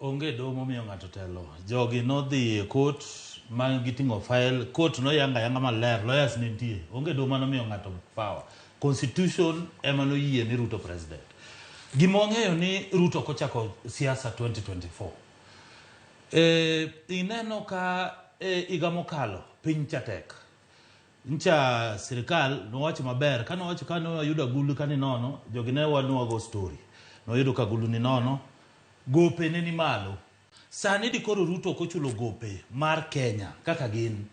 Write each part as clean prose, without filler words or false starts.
Onge doho momiyo ng'ato telo. Jogi nodhi e court ma giting'o file, court noyango ayanga maler, lawyers ne nitie. Onge doho manomiyo ng'ato power. Constitution ema noyie ni Ruto president. Gima wang'eyo ni Ruto ok ochako siasa 2024. E, ineno ka e, higa mokalo piny cha tek. Ncha sirikal nowacho maber, kane owacho kane wayudo agulu kane nono, jogi ne wanwago story. Noyudo ka agulu ni nono, gope ne ni malo. Sani dikoro Ruto ok ochulo gope mar Kenya kaka gin.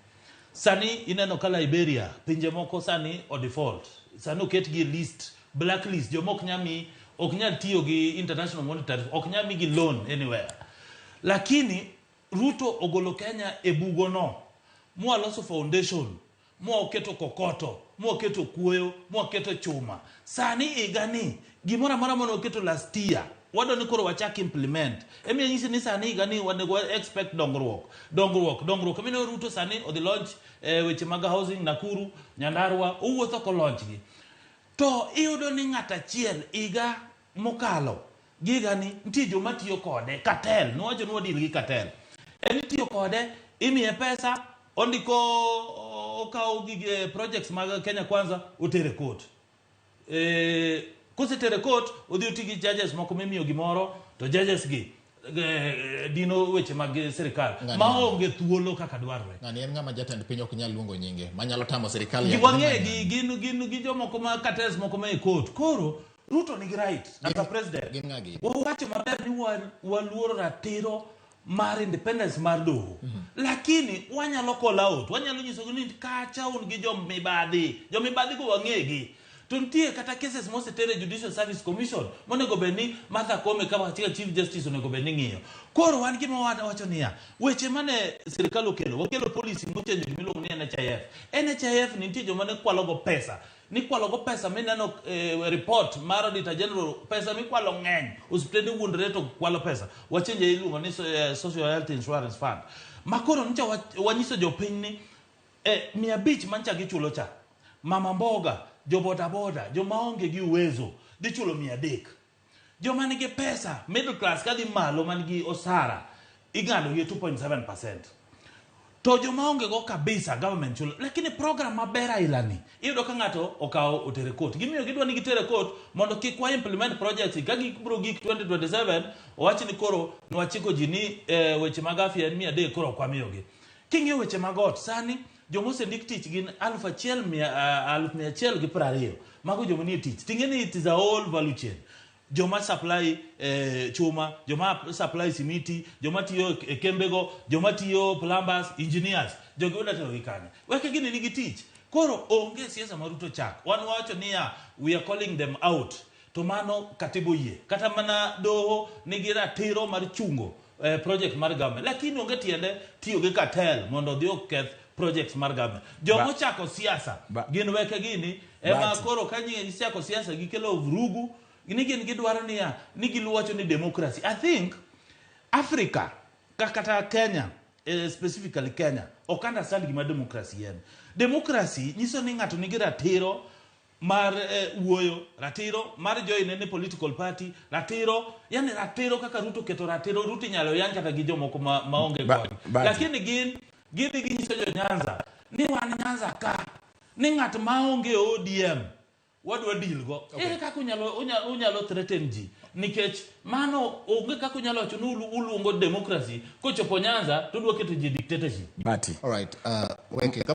Sani ineno ka Liberia, pinje moko sani o default. Sani oketgi e list, blacklist, joma ok nyal mi, ok nyal tiyo gi International Monetary, ok nyal migi loan anywhere. Lakini Ruto ogolo Kenya e bugono, mwaloso foundation, mwaketo kokoto, mwaketo kuoyo, mwaketo chuma. Sani higani, gimoro amora mane waketo last year, wadwa ni koro wachak implement. Emiyo anyisi ni sani higani onego wa expect dongruok, dongruok, dongruok. Emiyo Ruto sani odhi launch weche mag housing Nakuru, Nyandarua, owuotho ko launch gi. To iyudo ni ng'at achiel higa mokalo gi higani nitie joma tiyo kode cartel, niwacho ni wadeal gi cartel. En itiyo kode, imiye pesa, ondiko okawo gige projects mag Kenya Kwanza otere court. E, kosetere court odhi oti gi judges moko mimiyo gimoro to judges gi dino weche mag sirikal maonge thuolo kaka dwarore. Ng'ani en ng'ama jatend piny ok nyal luongo nyinge manyalo tamo sirikal. Gi wang'e gi gin gi jomoko ma cartels moko ma e court. Koro Ruto nigi right as a president. Gin ng'a gini? Wawacho maber ni waluoro ratiro mar independence mar doho. Lakini wanyalo call out, wanyalo nyisogi ni kacha un gi jomibadhi, jomibadhi go wang'egi. To nitie kata cases moseter e Judicial Service Commission monego bed ni Martha Koome kaka Chief Justice onego bed ni ng'iyo. Koro wan gima wawacho niya, weche mane sirikal okelo, wakelo policy mochenjo gimiluongo ni NHIF. NHIF ni nitie joma ne kwalogo pesa. Nikwalogo pesa mineno report mar Auditor General, pesa mikwalo ng'eny, osiptende wuondore to kwalo pesa. Wachenje iluongo ni Social Health Insurance Fund. Ma koro nyocha wanyiso jopiny ni 500 mancha gichulo cha, mama mboga, jo boda boda, joma onge gi uwezo dhi chulo 300. Joma nigi pesa, middle class kadhi malo man gi osara, ing'ado gi 2.7%. To joma onge go kabisa government chulo. Lakini program maber aila ni, iyudo ka ng'ato okawo otere court. Gimiyo gidwa ni gitere court mondo kik wa implement projects ka gibro gik 2027 owach ni koro nwachiko ji ni weche mag afya en 300 koro ok wamiyogi. King'iyo weche mag ot sani joma osendik tich gin aluf achiel mia, aluf mia achiel gi piero ariyo. Mago joma nie tich. Ting'e ni it is a whole value chain. Joma supply chuma, joma supply simiti, joma tiyo e kembego, joma tiyo plumbers, engineers, jogi wadwa tero gi kanye? Weke gini nigi tich. Koro onge siasa ma Ruto chak. Wan wawacho niya, we are calling them out. To mano katiba oyie. Kata mana doho nigi ratiro mar chungo project mar government. Lakini onge tiende tiyo gi cartel mondo odhi oketh projects mar government. Joma ochako siasa gin weke gini ema koro ka gichako siasa gikelo vurugu ni gin gidwaro niya ni giluwacho ni democracy. I think Africa kata Kenya specifically Kenya ok understand gima democracy en. Democracy nyiso ni ng'ato nigi ratiro mar wuoyo, ratiro mar join any political party, ratiro, yani ratiro kaka Ruto keto ratiro, Ruto inyalo yang kata gi jomoko maonge kodi. Lakini gin gidhi ginyiso jo Nyanza ni wan Nyanza ka ni ng'at maonge ODM wadwa deal go. Ere kaka unyalo threaten ji? Nikech mano onge kaka unyalo wacho ni uluongo democracy kochopo Nyanza to udwa keto ji dictatorship. Bati. All right, weke.